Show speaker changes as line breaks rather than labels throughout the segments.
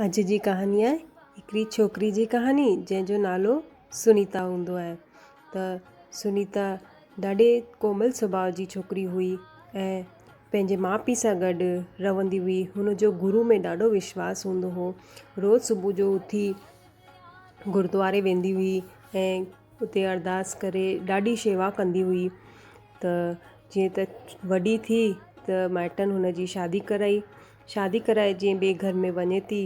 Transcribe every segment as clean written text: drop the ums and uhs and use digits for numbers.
اڄ جي ڪهاڻي آهي هڪڙي ڇوڪري جي ڪهاڻي جنهن جو نالو سنيتا هوندو آهي ته سنيتا ڏاڍي ڪومل سڀاء جي ڇوڪري هئي ۽ پنهنجي ماءُ پيءُ سان گڏ رهندي هئي هن جو گرو ۾ ڏاڍو وشواس هوندو هو روز صبح جو اٿي گردواري ويندي هئي ۽ اتي ارداس ڪري ڏاڍي شيوا ڪندي هئي ته جيئن ته وڏي ٿي ته مائٽن هن جي شادي ڪرائي شادي ڪرائي جيئن ٻئي گهر ۾ وڃي ٿي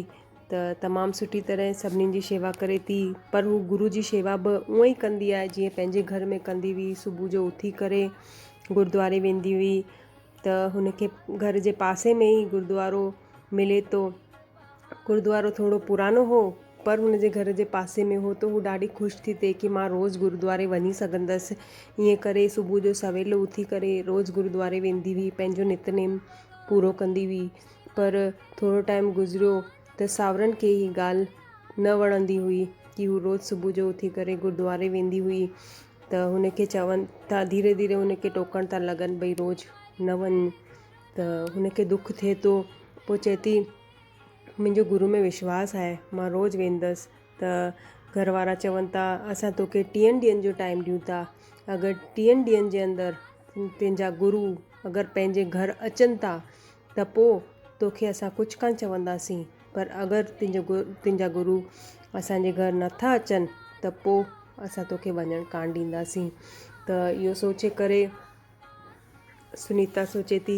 ته تمام سٺي طرح سڀنين جي شيوا ڪري ٿي پر هو گرو جي شيوا به اونئن ئي ڪندي آهي جيئن پنهنجي گهر ۾ ڪندي هئي صبح جو اٿي ڪري گردواري ويندي هئي ته هن کي گهر جي پاسي ۾ ئي گردوارو ملي ٿو گردوارو ٿورو پراڻو هو پر هن جي گهر جي پاسي ۾ هو ته هو ڏاڍي خوش ٿي ٿئي ڪي مان روز گردواري وڃي سگهندس ائين ڪري صبح جو سويل اٿي ڪري روز گردواري ويندي هئي پنهنجو نت نيم پورو ڪندي هئي پر ٿورو ٽائيم گذريو ته ساورن کي هي ڳالهه نه وڻندي هئي ڪي هو روز صبح جو اٿي ڪري گردواري ويندي هئي ته هن کي چون ٿا ڌيري ڌيري هن کي ٽوڪڻ ٿا لڳن ڀئي روز نه وڃ ته هن کي دک ٿئي ٿو پوءِ چئي ٿي منهنجو گرو ۾ وشواس آهي مان روز ويندس ته گهر وارا چون ٿا اسان توکي ٽيهن ڏينهن جو ٽائيم ڏيون ٿا اگر ٽيهن ڏينهن جي اندر تنهنجا گرو اگر پنهنجي گهر اچن ٿا ته پوءِ توکي اسان ڪجهه ڪانه چونداسين پر اگر تنهنجو تنهنجا گرو اسانجي گهر نٿا اچن ته پوءِ اسان توکي وڃڻ ڪانه ڏينداسين ته اهو سوچي ڪري سنيتا سوچي ٿي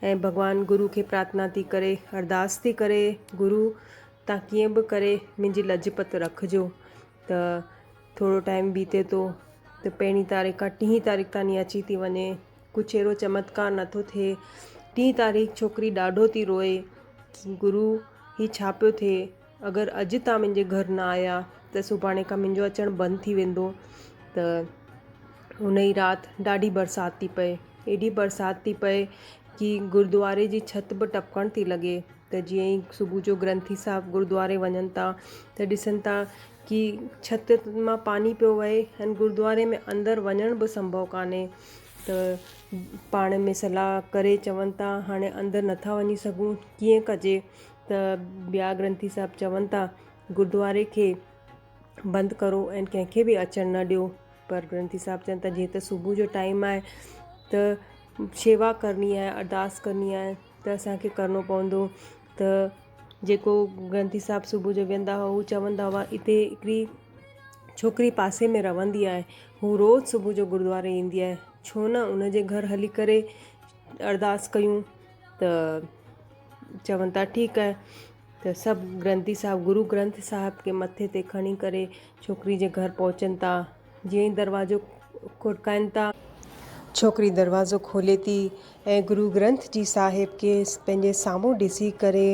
۽ ڀڳوان گرو کي پرارٿنا ٿي ڪري ارداس ٿي ڪري گرو تان ڪيئن به ڪري منهنجي لڄ پت رکجو ته ٿورو ٽائيم بيتي ٿو ته پهرين تاريخ کان ٽين تاريخ تائين اچي ٿي وڃي ڪجهه اهڙو چمتڪار نٿو ٿئي ٽين تاريخ ڇوڪري ڏاڍو ٿي روئي گرو هي ڇا پيو ٿئي اگر اڄ توهان منهنجي گهر نه آيا ته سڀاڻي کان منهنجو اچڻ بند ٿي ويندو ته ان ئي رات ڏاڍي برسات ٿي پئي ايڏي برسات ٿي پئي ڪي گردواري جي ڇت به ٽپڪڻ ٿي لڳي ته جيئن ئي صبح جو گرنٿي صاحب گردواري وڃن ٿا ته ڏسن ٿا ڪي ڇت مان پاني پيو وهي ۽ گردواري ۾ اندر وڃڻ به سمڀو ڪانهي ته پاڻ ۾ صلاح ڪري چون ٿا هاڻي اندر نٿا وڃي سگهون ڪيئن ڪجي ته ٻيا گرنٿي صاحب چون ٿا گردواري کي بند ڪرو ۽ ڪنهن کي به اچڻ نه ڏيو پر گرنٿي صاحب چون ٿا جيئن ته صبح جو ٽائيم آهي ته شيوا ڪرڻي آهي ارداس ڪرڻي آهي ته اسانکي ڪرڻو پوندو ته جيڪو گرنٿي صاحب صبح جو ويهندا هئا هو چوندا هئا اتي هڪڙي ڇوڪري پاسي ۾ رهندي آهي هو روز صبح جو گردواري ايندي آهي ڇو نه ان جي گهر هلي ڪري ارداس ڪيون ته چون ٿا ٺيڪ آهي ته سڀ گرنٿي صاحب گرو گرنٿ صاحب کي مٿي تي کڻي ڪري ڇوڪري جي گهر پهچن ٿا جيئن ئي دروازو کڙڪائن ٿا. ڇوڪري دروازو کولي ٿي ۽ گرو گرنٿ جي صاحب کي پنهنجي سامهون ڏسي ڪري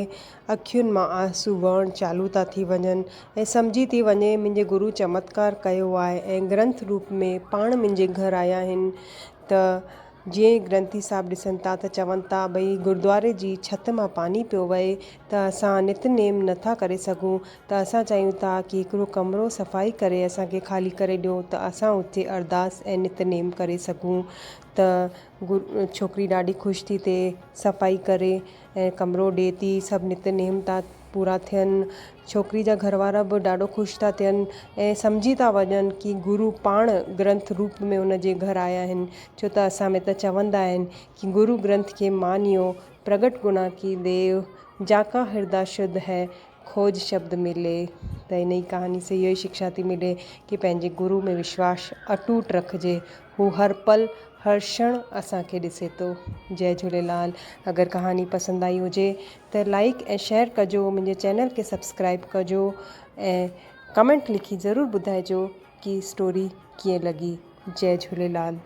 اکين مان آنسو وهڻ چالو ٿا ٿي وڃن ۽ سمجهي ٿي وڃي منهنجي گرو چمتڪار ڪيو آهي ۽ گرنٿ روپ ۾ پاڻ منهنجي گهر آيا آهن ته جيئن ئي گرنٿي صاحب ڏسن ٿا ته چون ٿا ڀئي گردواري جي ڇت مان پاني پيو وهي ته اسان نت نيم نه ٿا ڪري سگهون ته اسان چاهيون ٿا ڪي هڪڙو ڪمرو صفائي ڪري اسان کي خالي ڪري ڏيو ته اسان اتي ارداس ۽ نت نيم ڪري سگهون ته ڇوڪري ڏاڍي خوش ٿي ٿئي صفائي ڪري ۽ ڪمرو ڏي ٿي سڀ نت نيم ٿا پورا ٿين ڇوڪري جا گهر وارا به ڏاڍو خوش ٿا ٿين ۽ سمجهي ٿا وڃن ڪي گرو پاڻ گرنٿ روپ ۾ ان جي گهر آيا آهن ڇو ته اسان ۾ ته چوندا آهن ڪي گرو گرنٿ کي مانيو پرگٽ گڻا ڪي ديو جاڪا هردا شڌ هي کوج شبد ملي ته انهي ڪهاني سي اهو ئي شڪشا ٿي ملي ڪي پنهنجي گرو ۾ وشواس اٽوٽ رکجي هو هر پل هر ڪشڻ اسان کي ڏسي ٿو جئي جهوليلال اگر ڪهاني پسند آئي هجي ته لائيڪ ۽ شيئر ڪجو منهنجي چينل کي سبسڪرائب ڪجو ۽ ڪمينٽ لکي ضرور ٻڌائجو ڪي اسٽوري ڪيئن لڳي جئي جهوليلال.